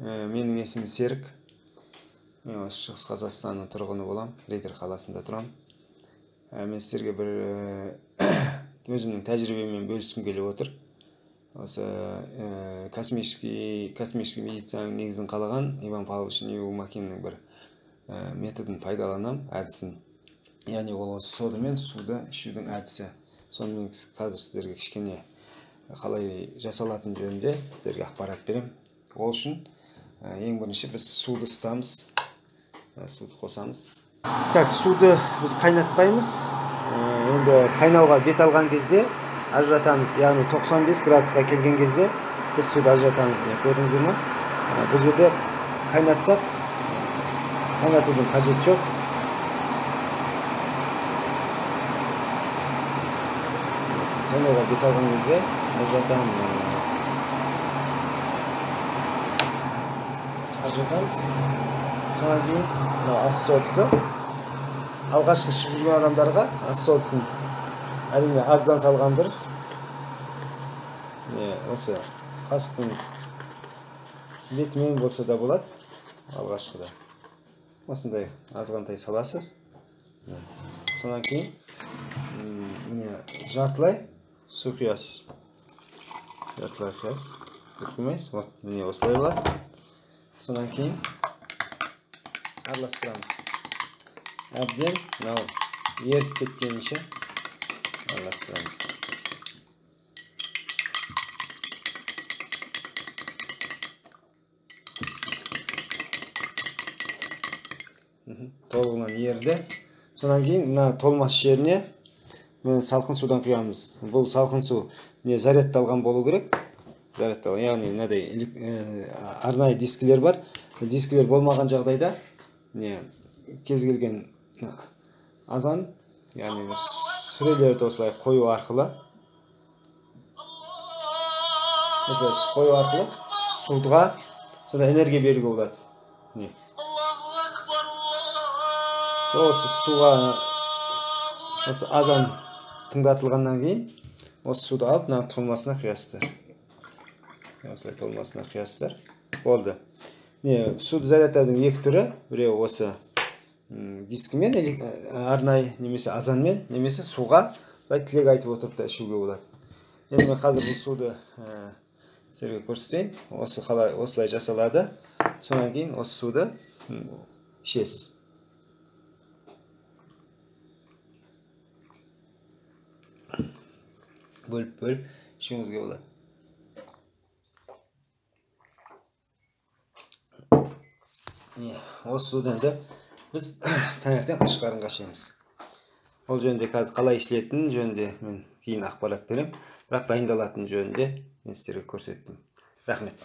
Менің есімім Серік. Мен осы Шығыс Қазақстанның тұрғыны боламын, Риддер қаласында тұрамын. Мен сіздерге бір өзімнің тәжірибеммен бөліскім келіп отыр. Осы космический медицинаның негізін қалаған Иван Павлович Неумакиннің бір методын пайдаланам, әдісін. Яғни ол осы сода мен суды ішудің әдісі. Сонымен қазір сіздерге кішкене қалай жасалатын жөнінде сіздерге ақпарат беремін. Ол үшін ең бірінші біз суды ысытамыз, суды қосамыз. Так, суды біз қайнатпаймыз. Енді қайнауға бет алған кезде ажыратамыз. Яғни 95 градусқа келген кезде біз суды ажыратамыз. Көрдіңіздер ме? Бұл жерде қайнатсақ, қайнатудың қажеті жоқ. Қайнауға бет алған кезде ажыратамыз. Ажыратамыз. Содан кейін мынау ас содасы. Алғашқы ішіп жүрген адамдарға ас содасын әрине аздан салған дұрыс. Міне осы қасықтың бетімен болса да болады. Алғашқыда осындай азғантай саласыз. Содан кейін міне жартылай су құясыз. Жартылай құясыз. Көп құймайсыз. Вот міне осылай болады. Содан кейін араластырамыз. Әбден мынау еріп кеткенше араластырамыз. Толығынан ерді. Содан кейін мына толмас жеріне міне салқын судан құямыз. Бұл салқын су не зарядталған болу керек. Зарядталған, яғни мынадай арнайы дискілер бар. Дискілер болмаған жағдайда міне кез келген азан, яғни бір сүрелерді осылай қою арқылы, осылай қою арқылы суға сонда энергия беруге болады. Міне. Осы суға осы азан тыңдатылғаннан кейін осы суды алып мына толмасына құясыздар. Осылай толмасына құясыздар. Болды. Міне суды зарядтаудың екі түрі. Біреуі осы дискімен арнайы, немесе азанмен, немесе суға былай тілек айтып отырып та ішуге болады. Енді мен қазір бұл суды сіздерге көрсетейін. Осы қалай осылай жасалады. Содан кейін осы суды ішесіз. Бөліп-бөліп ішуіңізге болады. Осы суды енді біз таңертең аш қарынға ішеміз. Ол жөнінде қазір қалай ішілетінін жөнінде мен кейін ақпарат беремін. Бірақ дайындалатын жөнінде мен сіздерге көрсеттім. Рахмет.